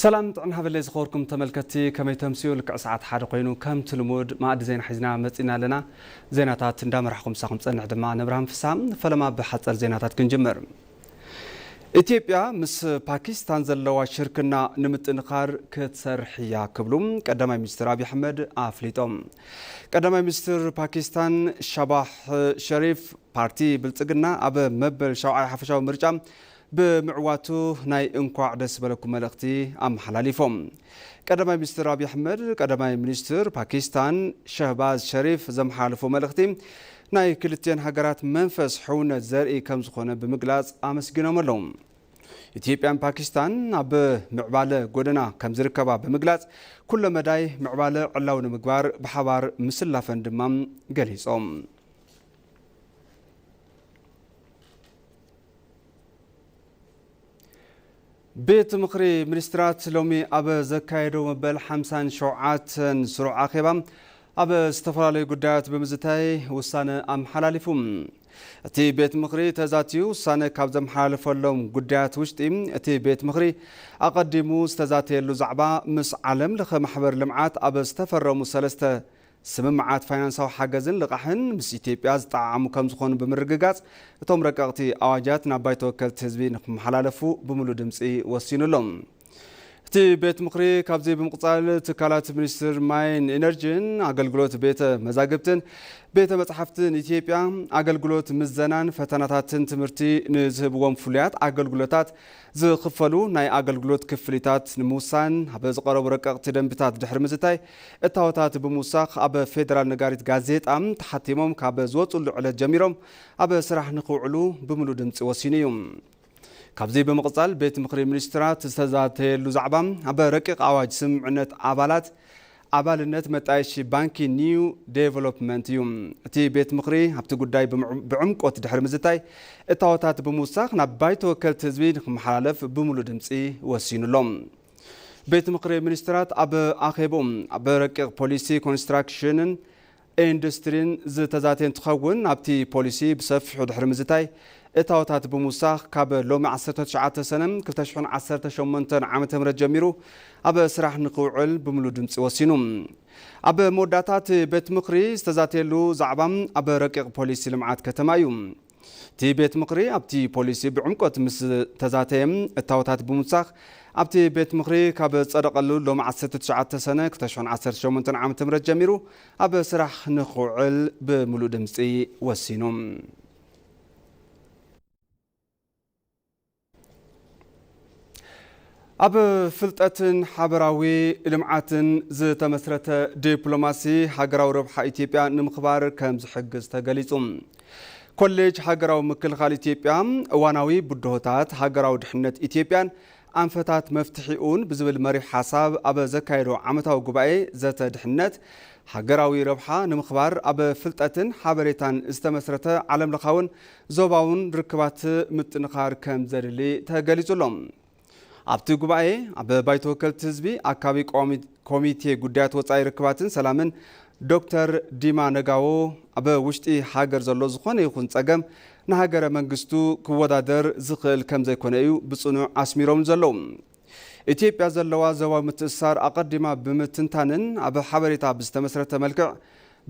ሰላም ጥዕና ሃበለይ ዝኸበርኩም ተመልከትቲ፣ ከመይ ተምስዩ? ልክዕ ሰዓት ሓደ ኮይኑ ከምቲ ልሙድ መኣዲ ዜና ሒዝና መጺና ኣለና። ዜናታት እንዳመራሕኩም ምሳኹም ጸንሕ ድማ ነብርሃም ፍስሃ። ፈለማ ብሓጸር ዜናታት ክንጅምር። ኢትዮጵያ ምስ ፓኪስታን ዘለዋ ሽርክና ንምጥንኻር ክትሰርሕ እያ ክብሉ ቀዳማይ ሚኒስትር ኣብይ ኣሕመድ ኣፍሊጦም። ቀዳማይ ሚኒስትር ፓኪስታን ሻባህ ሸሪፍ ፓርቲ ብልጽግና ኣብ መበል ሻውዓይ ሓፈሻዊ ምርጫ ብምዕዋቱ ናይ እንኳዕ ደስ በለኩም መልእኽቲ ኣመሓላሊፎም። ቀዳማይ ሚኒስትር ኣብይ ኣሕመድ ቀዳማይ ሚኒስትር ፓኪስታን ሸህባዝ ሸሪፍ ዘመሓላለፎ መልእኽቲ ናይ ክልቲኤን ሃገራት መንፈስ ሕውነት ዘርኢ ከም ዝኾነ ብምግላጽ ኣመስጊኖም ኣለዉ። ኢትዮጵያን ፓኪስታን ኣብ ምዕባለ ጎደና ከም ዝርከባ ብምግላጽ፣ ኩለ መዳይ ምዕባለ ዕላዊ ንምግባር ብሓባር ምስላፈን ድማ ገሊጾም። ቤት ምኽሪ ሚኒስትራት ሎሚ ኣብ ዘካየዶ መበል ሓምሳን ሸውዓተን ስሩዕ ኣኼባ ኣብ ዝተፈላለዩ ጉዳያት ብምዝታይ ውሳነ ኣመሓላሊፉ። እቲ ቤት ምኽሪ ተዛትዩ ውሳነ ካብ ዘመሓላለፈሎም ጉዳያት ውሽጢ፣ እቲ ቤት ምኽሪ ኣቐዲሙ ዝተዛተየሉ ዛዕባ ምስ ዓለም ለኸ ማሕበር ልምዓት ኣብ ዝተፈረሙ ሰለስተ ስምምዓት ፋይናንሳዊ ሓገዝን ልቓሕን ምስ ኢትዮጵያ ዝጠዓዓሙ ከም ዝኾኑ ብምርግጋጽ፣ እቶም ረቀቕቲ ኣዋጃት ናብ ባይቶ ወከልቲ ህዝቢ ንክመሓላለፉ ብምሉእ ድምጺ ወሲኑ ኣሎ። እቲ ቤት ምኽሪ ካብዚ ብምቕጻል ትካላት ሚኒስቴር ማይን ኤነርጂን ኣገልግሎት ቤተ መዛግብትን ቤተ መጻሕፍትን ኢትዮጵያ ኣገልግሎት ምዘናን ፈተናታትን ትምህርቲ ንዝህብዎም ፍሉያት ኣገልግሎታት ዝኽፈሉ ናይ ኣገልግሎት ክፍሊታት ንምውሳን ኣብ ዝቐረቡ ረቀቕቲ ደንብታት ድሕሪ ምዝታይ እታወታት ብምውሳኽ ኣብ ፌደራል ነጋሪት ጋዜጣ ተሓቲሞም ካብ ዝወፅሉ ዕለት ጀሚሮም ኣብ ስራሕ ንክውዕሉ ብምሉእ ድምፂ ወሲኑ እዩ። ካብዚ ብምቕፃል ቤት ምኽሪ ሚኒስትራት ዝተዛተየሉ ዛዕባ ኣብ ረቂቕ ኣዋጅ ስምምዕነት ኣባላት ኣባልነት መጣየሺ ባንኪ ኒው ዴቨሎፕመንት እዩ። እቲ ቤት ምኽሪ ኣብቲ ጉዳይ ብምዕ- ብዕምቆት ድሕሪ ምዝታይ እታወታት ብምውሳኽ ናብ ባይቶ ወከልቲ ህዝቢ ንክመሓላለፍ ብምሉእ ድምፂ ወሲኑ ኣሎ። ቤት ምኽሪ ሚኒስትራት ኣብ ኣኼብኡ ኣብ ረቂቕ ፖሊሲ ኮንስትራክሽንን ኢንዱስትሪን ዝተዛተ እንትኸውን፣ ኣብቲ ፖሊሲ ብሰፊሑ ድሕሪ ምዝታይ እታወታት ብምውሳኽ ካብ ሎሚ ዓሰርተ ትሽዓተ ሰነ ክልተ ሽሕን ዓሰርተ ሸሞንተን ዓመተ ምህረት ጀሚሩ ኣብ ስራሕ ንክውዕል ብምሉእ ድምፂ ወሲኑ። ኣብ መወዳእታ እቲ ቤት ምኽሪ ዝተዛተየሉ ዛዕባ ኣብ ረቂቕ ፖሊሲ ልምዓት ከተማ እዩ። እቲ ቤት ምኽሪ ኣብቲ ፖሊሲ ብዕምቆት ምስ ተዛተየ እታወታት ብምውሳኽ ኣብቲ ቤት ምኽሪ ካብ ዝጸደቐሉ ሎሚ ዓሰርተ ትሽዓተ ሰነ ክልተ ሽሕን ዓሰርተ ሸሞንተን ዓመተ ምህረት ጀሚሩ ኣብ ስራሕ ንክውዕል ብምሉእ ድምፂ ወሲኑ። ኣብ ፍልጠትን ሓበራዊ ልምዓትን ዝተመስረተ ዲፕሎማሲ ሃገራዊ ረብሓ ኢትዮጵያ ንምኽባር ከም ዝሕግዝ ተገሊጹ። ኮሌጅ ሃገራዊ ምክልኻል ኢትዮጵያ እዋናዊ ብድሆታት ሃገራዊ ድሕነት ኢትዮጵያን ኣንፈታት መፍትሒኡን ብዝብል መሪሕ ሓሳብ ኣብ ዘካየዶ ዓመታዊ ጉባኤ ዘተ ድሕነት ሃገራዊ ረብሓ ንምኽባር ኣብ ፍልጠትን ሓበሬታን ዝተመስረተ ዓለምለኻውን ዞባውን ርክባት ምጥንኻር ከም ዘድሊ ተገሊጹ ኣሎ። ኣብቲ ጉባኤ ኣብ ባይቶ ወከልቲ ህዝቢ ኣካቢ ቆሚ- ኮሚቴ ጉዳያት ወጻኢ ርክባትን ሰላምን ዶክተር ዲማ ነጋዎ ኣብ ውሽጢ ሃገር ዘሎ ዝኾነ ይኹን ጸገም ንሃገረ መንግስቱ ክወዳደር ዝኽእል ከም ዘይኮነ እዩ ብጽኑዕ ኣስሚሮም ዘለዉ። ኢትዮጵያ ዘለዋ ዞባዊ ምትእስሳር ኣቐዲማ ብምትንታንን ኣብ ሓበሬታ ብዝተመስረተ መልክዕ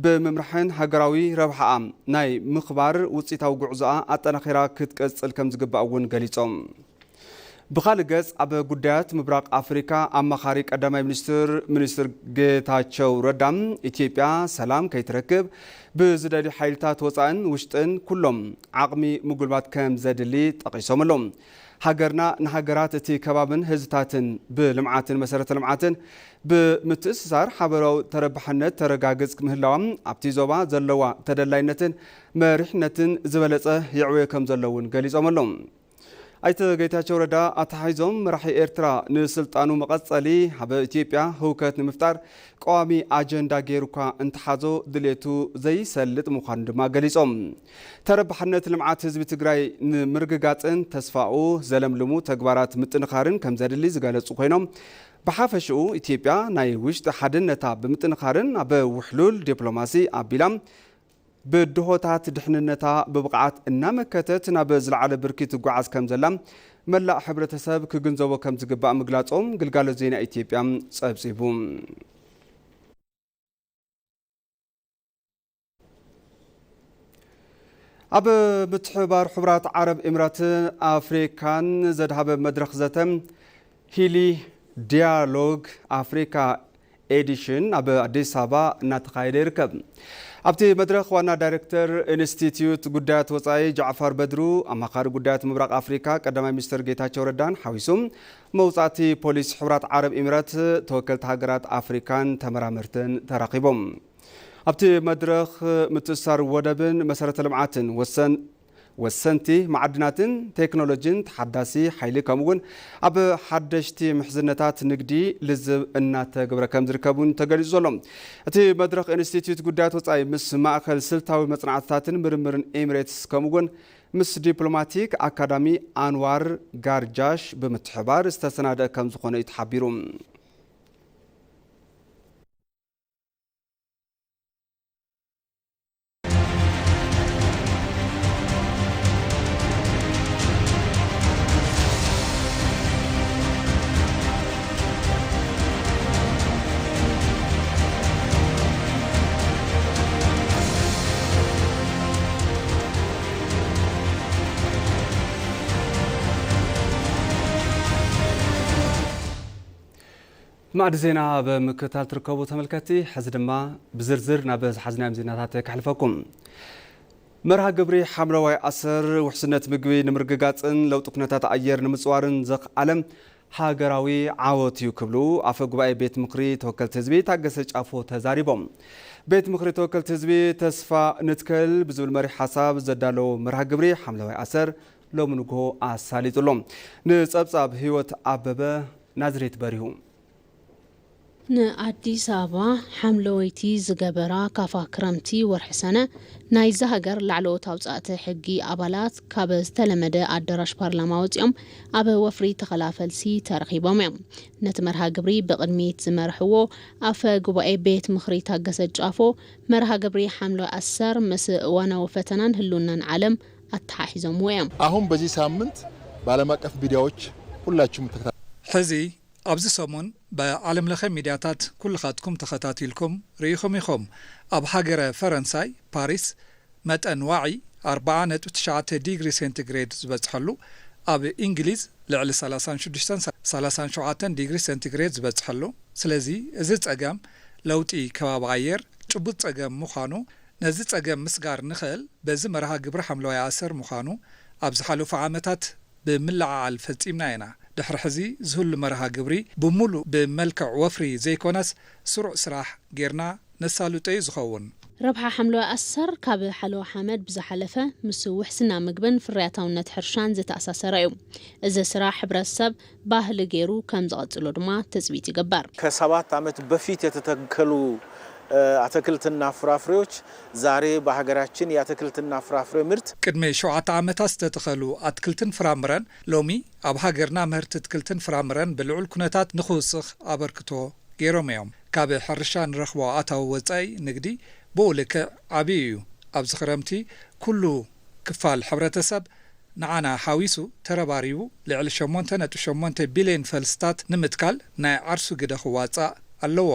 ብምምራሕን ሃገራዊ ረብሓኣ ናይ ምኽባር ውፅኢታዊ ጉዕዞኣ ኣጠናኺራ ክትቀፅል ከም ዝግባእ እውን ገሊፆም። ብኻልእ ገፅ ኣብ ጉዳያት ምብራቕ ኣፍሪካ ኣማኻሪ ቀዳማይ ሚኒስትር ሚኒስትር ጌታቸው ረዳ ኢትዮጵያ ሰላም ከይትረክብ ብዝደልዩ ሓይልታት ወፃእን ውሽጥን ኩሎም ዓቕሚ ምጉልባት ከም ዘድሊ ጠቒሶም ኣለዉ። ሃገርና ንሃገራት እቲ ከባብን ህዝብታትን ብልምዓትን መሰረተ ልምዓትን ብምትእስሳር ሓበራዊ ተረባሕነት ተረጋግጽ ምህላዋ ኣብቲ ዞባ ዘለዋ ተደላይነትን መሪሕነትን ዝበለጸ የዕወዮ ከም ዘሎ እውን ገሊጾም ኣለዉ። ኣይተ ጌታቸው ረዳ ኣተሓሒዞም መራሒ ኤርትራ ንስልጣኑ መቐጸሊ ኣብ ኢትዮጵያ ህውከት ንምፍጣር ቀዋሚ ኣጀንዳ ገይሩ እኳ እንተሓዞ ድሌቱ ዘይሰልጥ ምዃኑ ድማ ገሊጾም። ተረባሕነት ልምዓት ህዝቢ ትግራይ ንምርግጋጽን ተስፋኡ ዘለምልሙ ተግባራት ምጥንኻርን ከም ዘድሊ ዝገለጹ ኮይኖም፣ ብሓፈሽኡ ኢትዮጵያ ናይ ውሽጢ ሓድነታ ብምጥንኻርን ኣብ ውሕሉል ዲፕሎማሲ ኣቢላ ብድሆታት ድሕንነታ ብብቕዓት እናመከተት ናብ ዝለዓለ ብርኪ ትጓዓዝ ከም ዘላ መላእ ሕብረተሰብ ክግንዘቦ ከም ዝግባእ ምግላጾም ግልጋሎት ዜና ኢትዮጵያ ጸብጺቡ። ኣብ ምትሕብባር ሕቡራት ዓረብ ኤምራትን ኣፍሪካን ዘድሃበ መድረኽ ዘተ ሂሊ ዲያሎግ ኣፍሪካ ኤዲሽን ኣብ ኣዲስ ኣበባ እናተኻየደ ይርከብ። ኣብቲ መድረኽ ዋና ዳይሬክተር ኢንስቲትዩት ጉዳያት ወጻኢ ጃዕፋር በድሩ፣ ኣማኻሪ ጉዳያት ምብራቕ ኣፍሪካ ቀዳማይ ሚኒስትር ጌታቸው ረዳን ሓዊሱ መውጻእቲ ፖሊሲ ሕቡራት ዓረብ ኤምራት፣ ተወከልቲ ሃገራት ኣፍሪካን ተመራመርትን ተራኺቦም። ኣብቲ መድረኽ ምትእስሳር ወደብን መሰረተ ልምዓትን ወሰን-፣ ወሰንቲ መዓድናትን ቴክኖሎጂን ተሓዳሲ ሓይሊ ከምኡ እውን ኣብ ሓደሽቲ ምሕዝነታት ንግዲ ልዝብ እናተገብረ ከም ዝርከብ እውን ተገሊጹ ዘሎ። እቲ መድረኽ ኢንስቲትዩት ጉዳያት ወጻኢ ምስ ማእከል ስልታዊ መጽናዕትታትን ምርምርን ኤሚሬትስ ከምኡ እውን ምስ ዲፕሎማቲክ ኣካዳሚ ኣንዋር ጋርጃሽ ብምትሕባር ዝተሰናደአ ከም ዝኾነ እዩ ተሓቢሩ። ማዕዲ ዜና ኣብ ምክትታል ትርከቡ ተመልከትቲ፣ ሕዚ ድማ ብዝርዝር ናብ ዝሓዝናዮም ዜናታት ከሕልፈኩም። መርሃ ግብሪ ሓምለዋይ ኣሰር ውሕስነት ምግቢ ንምርግጋጽን ለውጢ ኩነታት ኣየር ንምጽዋርን ዘኽኣለ ሃገራዊ ዓወት እዩ ክብሉ ኣፈ ጉባኤ ቤት ምኽሪ ተወከልቲ ህዝቢ ታገሰ ጫፎ ተዛሪቦም። ቤት ምኽሪ ተወከልቲ ህዝቢ ተስፋ ንትከል ብዝብል መሪሕ ሓሳብ ዘዳለዎ መርሃ ግብሪ ሓምለዋይ ኣሰር ሎሚ ንግሆ ኣሳሊጡ ኣሎ። ንጸብጻብ ህይወት ኣበበ ናዝሬት በሪሁ። ንኣዲስ ኣበባ ሓምለወይቲ ዝገበራ ካፋ ክረምቲ ወርሒ ሰነ ናይዛ ሃገር ላዕለዎት ኣውጻእቲ ሕጊ ኣባላት ካብ ዝተለመደ ኣዳራሽ ፓርላማ ወጺኦም ኣብ ወፍሪ ተኸላ ፈልሲ ተረኺቦም እዮም። ነቲ መርሃ ግብሪ ብቕድሚት ዝመርሕዎ ኣፈ ጉባኤ ቤት ምኽሪ ታገሰ ጫፎ፣ መርሃ ግብሪ ሓምለዋይ ኣሰር ምስ እዋናዊ ፈተናን ህልውናን ዓለም ኣተሓሒዞምዎ እዮም። አሁን በዚህ ሳምንት በዓለም አቀፍ ሚዲያዎች ሁላችሁም ተከታ- ሕዚ ኣብዚ ሰሙን ብዓለም ለኸ ሚድያታት ኩልኻትኩም ተኸታቲልኩም ርኢኹም ኢኹም። ኣብ ሃገረ ፈረንሳይ ፓሪስ መጠን ዋዒ ኣርብዓ ነጥቢ ትሽዓተ ዲግሪ ሴንቲግሬድ ዝበጽሐሉ፣ ኣብ እንግሊዝ ልዕሊ ሰላሳን ሽዱሽተን ሰላሳን ሸውዓተን ዲግሪ ሴንቲግሬድ ዝበጽሐሉ። ስለዚ እዚ ጸገም ለውጢ ከባቢ ኣየር ጭቡጥ ጸገም ምዃኑ፣ ነዚ ጸገም ምስጋር ንኽእል በዚ መርሃ ግብሪ ሓምለዋይ ኣሰር ምዃኑ ኣብ ዝሓለፉ ዓመታት ብምልዕዓል ፈጺምና ኢና። ድሕሪ ሕዚ ዝህሉ መርሃ ግብሪ ብምሉእ ብመልክዕ ወፍሪ ዘይኮነስ ስሩዕ ስራሕ ጌርና ነሳልጦ እዩ ዝኸውን። ረብሓ ሓምለዋይ ኣሰር ካብ ሓለዋ ሓመድ ብዝሓለፈ ምስ ውሕስና ምግብን ፍርያታውነት ሕርሻን ዝተኣሳሰረ እዩ። እዚ ስራሕ ሕብረተሰብ ባህሊ ገይሩ ከም ዝቐጽሎ ድማ ትጽቢት ይግበር። ከሰባት ዓመት በፊት የተተከሉ፣ እ፣ አትክልትና ፍራፍሬዎች ዛሬ በሀገራችን የአትክልትና ፍራፍሬ ምርት ቅድሚ ሸውዓተ ዓመታት ዝተተኸሉ ኣትክልትን ፍራምረን ሎሚ ኣብ ሃገርና ምህርቲ ኣትክልትን ፍራምረን ብልዑል ኩነታት ንኽውስኽ ኣበርክቶ ገይሮም እዮም። ካብ ሕርሻ ንረኽቦ ኣታዊ ወጻኢ ንግዲ ብኡ ልክዕ ዓብዪ እዩ። ኣብዚ ክረምቲ ኩሉ ክፋል ሕብረተሰብ ንዓና ሓዊሱ ተረባሪቡ ልዕሊ ሸሞንተ ነጥቢ ሸሞንተ ቢልዮን ፈልስታት ንምትካል ናይ ዓርሱ ግደ ክዋጻእ ኣለዎ።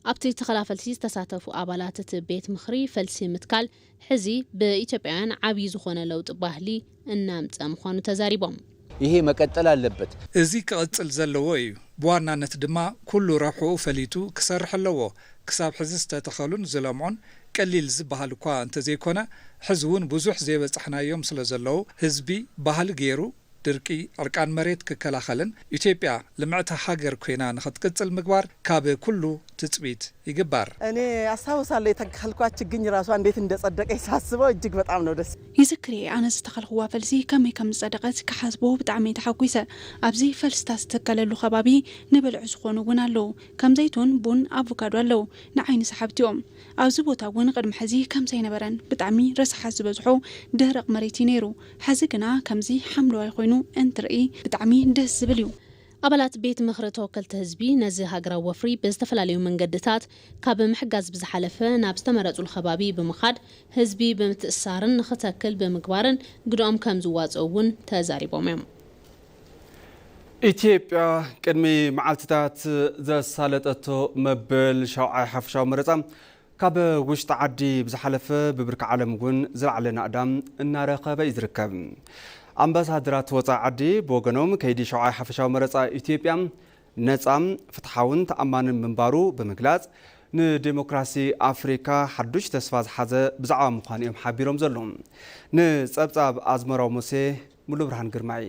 ኣብቲ ተኸላ ፈልሲ ዝተሳተፉ ኣባላት እቲ ቤት ምኽሪ፣ ፈልሲ ምትካል ሕዚ ብኢትዮጵያውያን ዓብዪ ዝኾነ ለውጢ ባህሊ እናምጸ ምዃኑ ተዛሪቦም። ይሄ መቀጠል አለበት። እዚ ክቕጽል ዘለዎ እዩ። ብዋናነት ድማ ኩሉ ረብሕኡ ፈሊጡ ክሰርሕ ኣለዎ። ክሳብ ሕዚ ዝተተኸሉን ዝለምዑን ቀሊል ዝበሃል እኳ እንተዘይኮነ፣ ሕዚ እውን ብዙሕ ዘይበጻሕናዮም ስለ ዘለዉ፣ ህዝቢ ባህሊ ገይሩ ድርቂ፣ ዕርቃን መሬት ክከላኸልን ኢትዮጵያ ልምዕቲ ሃገር ኮይና ንኽትቅጽል ምግባር ካብ ኩሉ ትጽቢት ይግባር። እኔ አስታውሳለሁ የተከልኳት ችግኝ ራሷ እንዴት እንደጸደቀች ሳስበው እጅግ በጣም ነው ደስ ይዝክር እየ፣ ኣነ ዝተኸልክዋ ፈልሲ ከመይ ከም ዝጸደቐት ክሓስቦ ብጣዕሚ እየ ተሓጒሰ። ኣብዚ ፈልስታት ዝተከለሉ ከባቢ ንብልዒ ዝኾኑ እውን ኣለዉ። ከም ዘይቱን፣ ቡን፣ ኣቮካዶ ኣለዉ። ንዓይኒ ሰሓብቲ እዮም። ኣብዚ ቦታ እውን ቅድሚ ሕዚ ከምዚ ኣይነበረን። ብጣዕሚ ረሳሓት ዝበዝሖ ደረቕ መሬት እዩ ነይሩ። ሕዚ ግና ከምዚ ሓምለዋይ ኮይኑ እንትርኢ ብጣዕሚ ደስ ዝብል እዩ። ኣባላት ቤት ምኽሪ ተወከልቲ ህዝቢ ነዚ ሃገራዊ ወፍሪ ብዝተፈላለዩ መንገድታት ካብ ምሕጋዝ ብዝሓለፈ ናብ ዝተመረጹሉ ከባቢ ብምኻድ ህዝቢ ብምትእስሳርን ንኽተክል ብምግባርን ግድኦም ከም ዝዋጽኡ እውን ተዛሪቦም እዮም። ኢትዮጵያ ቅድሚ መዓልትታት ዘሳለጠቶ መበል ሻውዓይ ሓፈሻዊ መረጻ ካብ ውሽጢ ዓዲ ብዝሓለፈ ብብርኪ ዓለም እውን ዝለዓለ ናእዳ እናረኸበ እዩ ዝርከብ። ኣምባሳደራት ወፃኢ ዓዲ ብወገኖም ከይዲ ሻውዓይ ሓፈሻዊ መረጻ ኢትዮጵያ ነጻ፣ ፍትሓውን ተኣማንን ምንባሩ ብምግላጽ ንዴሞክራሲ ኣፍሪካ ሓዱሽ ተስፋ ዝሓዘ ብዛዕባ ምዃኑ እዮም ሓቢሮም ዘለዉ። ንጸብጻብ ኣዝመራው ሙሴ ሙሉ ብርሃን ግርማይ።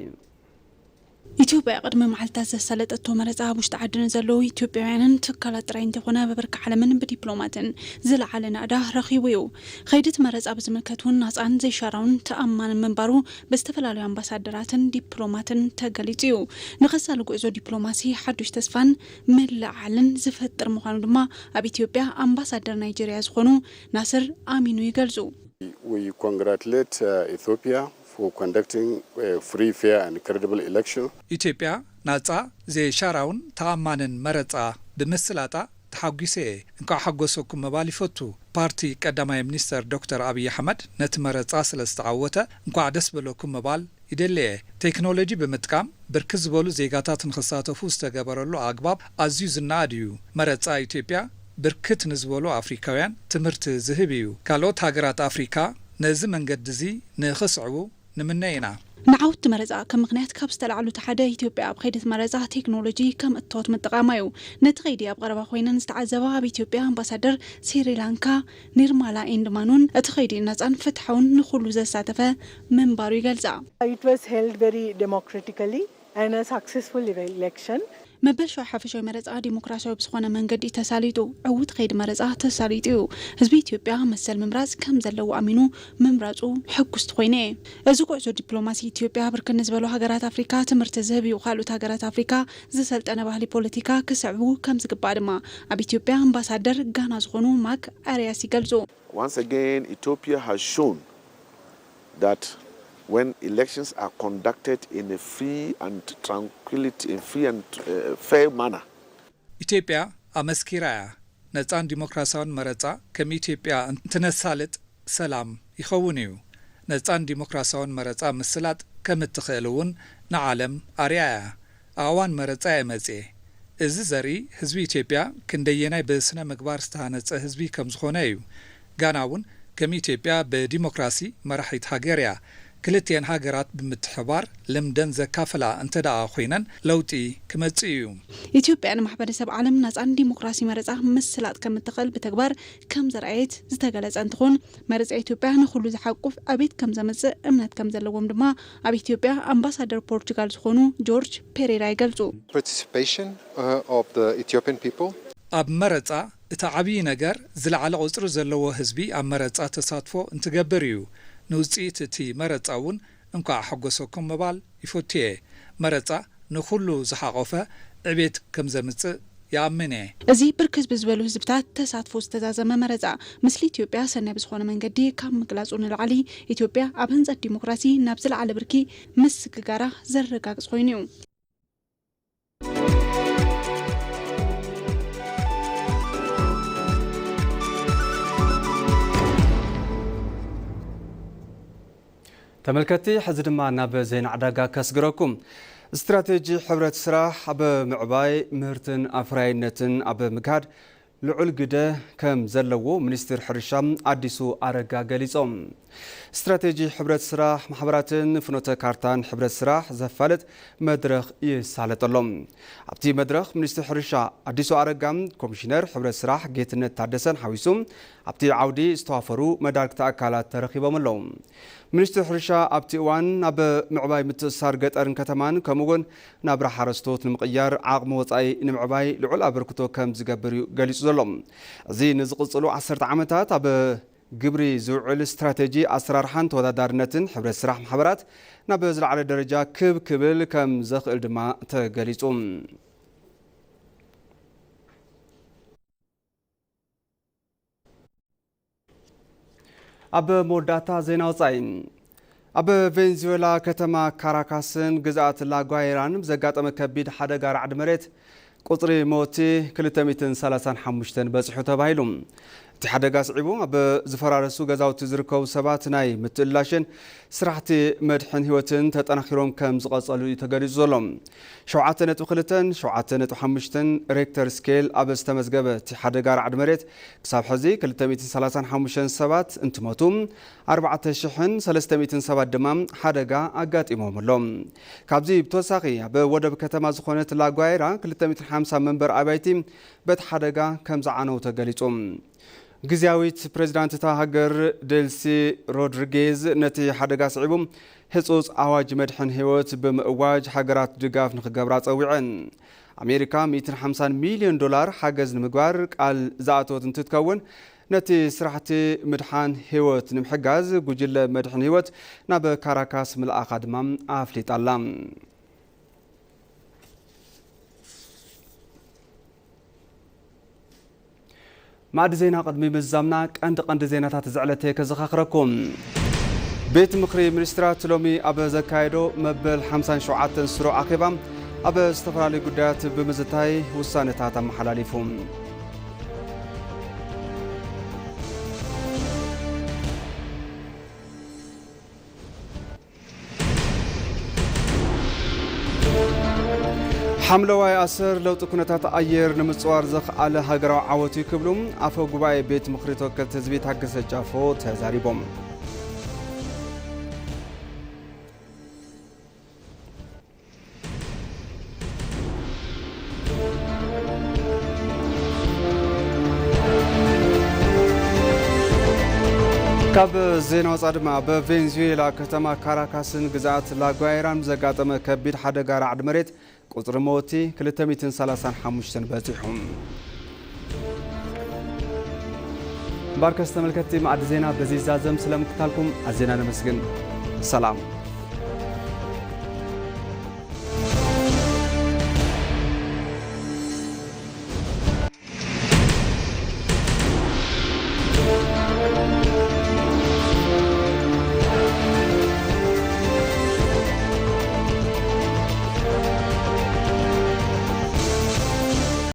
ኢትዮጵያ ቅድሚ መዓልታት ዘሳለጠቶ መረጻ ኣብ ውሽጢ ዓዲ ንዘለዉ ኢትዮጵያውያንን ትካላት ጥራይ እንተኾነ ብብርኪ ዓለምን ብዲፕሎማትን ዝለዓለ ናእዳ ረኺቡ እዩ። ኸይዲ እቲ መረጻ ብዝምልከት እውን ናጻን ዘይሻራውን ተኣማንን ምንባሩ ብዝተፈላለዩ ኣምባሳደራትን ዲፕሎማትን ተገሊጹ እዩ። ንኸሳሊ ጉዕዞ ዲፕሎማሲ ሓዱሽ ተስፋን ምልዕዓልን ዝፈጥር ምዃኑ ድማ ኣብ ኢትዮጵያ ኣምባሳደር ናይጄርያ ዝኾኑ ናስር ኣሚኑ ይገልጹ። We congratulate uh, Ethiopia for conducting a free, fair and credible election. ኢትዮጵያ ናጻ፣ ዘይሻራውን ተኣማንን መረጻ ብምስላጣ ተሓጒሰ እየ። እንኳዕ ሓጎሰኩም ምባል ይፈቱ። ፓርቲ ቀዳማይ ሚኒስተር ዶክተር ኣብይ ኣሕመድ ነቲ መረጻ ስለ ዝተዓወተ እንኳዕ ደስ በለኩም ምባል ይደሊ እየ። ቴክኖሎጂ ብምጥቃም ብርክት ዝበሉ ዜጋታት ንኽሳተፉ ዝተገበረሉ ኣግባብ ኣዝዩ ዝነኣድ እዩ። መረጻ ኢትዮጵያ ብርክት ንዝበሉ ኣፍሪካውያን ትምህርቲ ዝህብ እዩ። ካልኦት ሃገራት ኣፍሪካ ነዚ መንገዲ እዚ ንኽስዕቡ ንምነ ኢና። ንዓወት እቲ መረፃ ከም ምኽንያት ካብ ዝተልዓሉ እቲ ሓደ ኢትዮጵያ ኣብ ኸይዲ እቲ መረፃ ቴክኖሎጂ ከም እቶት ምጥቓማ እዩ። ነቲ ኸይዲ ኣብ ቐረባ ኾይነን ዝተዓዘባ ኣብ ኢትዮጵያ ኣምባሳደር ሲሪላንካ ኒርማላ ኢንድማን እውን እቲ ኸይዲ ነፃን ፍትሓውን ንኹሉ ዘሳተፈ ምንባሩ ይገልፃ። It was held very democratically and a successful election. መበል ሸውዓይ ሓፈሻዊ መረፃ ዲሞክራሲያዊ ብዝኾነ መንገዲ እዩ ተሳሊጡ። ዕዉት ኸይዲ መረፃ ተሳሊጡ እዩ። ህዝቢ ኢትዮጵያ መሰል ምምራፅ ከም ዘለዎ ኣሚኑ ምምራፁ ሕጉስቲ ኮይነ እየ። እዚ ጉዕዞ ዲፕሎማሲ ኢትዮጵያ ብርክት ንዝበሉ ሃገራት ኣፍሪካ ትምህርቲ ዝህብ እዩ። ካልኦት ሃገራት ኣፍሪካ ዝሰልጠነ ባህሊ ፖለቲካ ክስዕቡ ከም ዝግባእ ድማ ኣብ ኢትዮጵያ ኣምባሳደር ጋና ዝኾኑ ማክ ኣርያስ ይገልፁ። Once again, Ethiopia has shown that when elections are conducted in a free and tranquility, in free and uh, fair manner, ኢትዮጵያ ኣመስኪራ እያ። ነጻን ዲሞክራሲያውን መረጻ ከም ኢትዮጵያ እንትነሳልጥ ሰላም ይኸውን እዩ። ነጻን ዲሞክራሲያውን መረጻ ምስላጥ ከም እትኽእል እውን ንዓለም ኣርኣያ እያ። ኣእዋን መረጻ እየ መጽየ። እዚ ዘርኢ ህዝቢ ኢትዮጵያ ክንደየናይ ብስነ ምግባር ዝተሃነጸ ህዝቢ ከም ዝኾነ እዩ። ጋና እውን ከም ኢትዮጵያ ብዲሞክራሲ መራሒት ሃገር እያ። ክልቲኤን ሃገራት ብምትሕብባር ልምደን ዘካፍላ እንተደኣ ኮይነን ለውጢ ክመጽእ እዩ። ኢትዮጵያ ንማሕበረሰብ ዓለም ናጻን ዲሞክራሲ መረጻ ምስላጥ ከም እትኽእል ብተግባር ከም ዘርኣየት ዝተገለጸ እንትኾን መረጻ ኢትዮጵያ ንኹሉ ዝሓቁፍ ዕቤት ከም ዘምጽእ እምነት ከም ዘለዎም ድማ ኣብ ኢትዮጵያ ኣምባሳደር ፖርቹጋል ዝኾኑ ጆርጅ ፔሬራ ይገልጹ። Participation uh, of the Ethiopian people ኣብ መረጻ እቲ ዓብዪ ነገር ዝለዓለ ቁጽሪ ዘለዎ ህዝቢ ኣብ መረጻ ተሳትፎ እንትገብር እዩ። ንውጽኢት እቲ መረጻ እውን እንኳዕ ኣሐጎሰኩም ምባል ይፈቱ እየ። መረጻ ንኹሉ ዝሓቖፈ ዕቤት ከም ዘምጽእ ይኣምን እየ። እዚ ብርክት ብዝበሉ ህዝብታት ተሳትፎ ዝተዛዘመ መረጻ፣ ምስሊ ኢትዮጵያ ሰናይ ብዝኾነ መንገዲ ካብ ምግላጹ ንላዕሊ፣ ኢትዮጵያ ኣብ ህንጸት ዲሞክራሲ ናብ ዝለዓለ ብርኪ ምስግጋራ ዘረጋግጽ ኮይኑ እዩ። ተመልከትቲ፣ ሕዚ ድማ ናብ ዜና ዕዳጋ ከስግረኩም። ስትራቴጂ ሕብረት ስራሕ ኣብ ምዕባይ ምህርትን ኣፍራይነትን ኣብ ምግሃድ ልዑል ግደ ከም ዘለዎ ሚኒስትር ሕርሻ ኣዲሱ ኣረጋ ገሊጾም። ስትራቴጂ ሕብረት ስራሕ ማሕበራትን ፍኖተ ካርታን ሕብረት ስራሕ ዘፋልጥ መድረኽ ይሳለጠሎም። ኣብቲ መድረኽ ሚኒስትር ሕርሻ ኣዲሱ ኣረጋ፣ ኮሚሽነር ሕብረት ስራሕ ጌትነት ታደሰን ሓዊሱ ኣብቲ ዓውዲ ዝተዋፈሩ መዳርግቲ ኣካላት ተረኺቦም ኣለዉ። ሚኒስትር ሕርሻ ኣብቲ እዋን ኣብ ምዕባይ ምትእስሳር ገጠርን ከተማን ከምኡ እውን ናብራ ሓረስቶት ንምቕያር ዓቕሚ ወፃኢ ንምዕባይ ልዑል ኣበርክቶ ከም ዝገብር እዩ ገሊፁ ዘሎ። እዚ ንዝቕፅሉ ዓሰርተ ዓመታት ኣብ ግብሪ ዝውዕል ስትራቴጂ ኣሰራርሓን ተወዳዳርነትን ሕብረት ስራሕ ማሕበራት ናብ ዝለዓለ ደረጃ ክብ ክብል ከም ዘኽእል ድማ ተገሊፁ። ኣብ መወዳእታ ዜና ወጻኢ። ኣብ ቬንዙዌላ ከተማ ካራካስን ግዝኣት ላጓይራን ብዘጋጠመ ከቢድ ሓደጋ ራዕዲ መሬት ቁጽሪ ሞቲ ክልተ ሚእትን ሰላሳን ሓሙሽተን በጺሑ ተባሂሉ። እቲ እቲ ሓደጋ ስዒቡ ኣብ ዝፈራረሱ ገዛውቲ ዝርከቡ ሰባት ናይ ምትእላሽን ስራሕቲ መድሕን ህይወትን ተጠናኺሮም ከም ዝቐጸሉ እዩ ተገሊጹ ዘሎ። ሸውዓተ ነጥቢ ክልተን ሸውዓተ ነጥቢ ሓሙሽተን ሬክተር ስኬል ኣብ ዝተመዝገበ እቲ ሓደጋ ራዕዲ መሬት ክሳብ ሕዚ ክልተ ሚእትን ሰላሳን ሓሙሽተን ሰባት እንትሞቱ፣ ኣርባዕተ ሽሕን ሰለስተ ሚእትን ሰባት ድማ ሓደጋ ኣጋጢሞም ኣሎ። ካብዚ ብተወሳኺ ኣብ ወደብ ከተማ ዝኾነት ላጓይራ ክልተ ሚእትን ሓምሳ መንበር ኣባይቲ በቲ ሓደጋ ከም ዝዓነው ተገሊጹ። ግዝያዊት ፕሬዝዳንት እታ ሃገር ዴልሲ ሮድሪጌዝ ነቲ ሓደጋ ስዒቡ ህጹጽ ኣዋጅ መድሕን ህይወት ብምእዋጅ ሃገራት ድጋፍ ንክገብራ ጸዊዐን። ኣሜሪካ ሚእትን ሓምሳን ሚልዮን ዶላር ሓገዝ ንምግባር ቃል ዝኣተወት እንትትከውን፣ ነቲ ስራሕቲ ምድሓን ህይወት ንምሕጋዝ ጉጅለ መድሕን ህይወት ናብ ካራካስ ምልኣኻ ድማ ኣፍሊጣ ኣላ። ማዕዲ ዜና ቅድሚ ምዝዛምና ቀንዲ ቀንዲ ዜናታት እዚ ዕለተ ከዘኻኽረኩም። ቤት ምኽሪ ሚኒስትራት ሎሚ ኣብ ዘካየዶ መበል ሓምሳን ሸውዓተን ስሩዕ ኣኼባ ኣብ ዝተፈላለዩ ጉዳያት ብምዝታይ ውሳነታት ኣመሓላሊፉ። ሓምለዋይ ኣሰር ለውጢ ኩነታት ኣየር ንምጽዋር ዘኽኣለ ሃገራዊ ዓወት እዩ ክብሉ ኣፈ ጉባኤ ቤት ምኽሪ ተወከልቲ ህዝቢ ታገሰ ጫፎ ተዛሪቦም። ካብ ዜና ወፃ ድማ ኣብ ቬንዙዌላ ከተማ ካራካስን ግዝኣት ላጓይራን ብዘጋጠመ ከቢድ ሓደጋ ራዕዲ መሬት ቁፅሪ መወቲ ክልተ ሚእትን ሰላሳን ሓሙሽተን በፂሑ። እምበኣርከስ ተመልከትቲ ማዕዲ ዜና በዚ ይዛዘም። ስለምክታልኩም ኣዜና ነመስግን። ሰላም።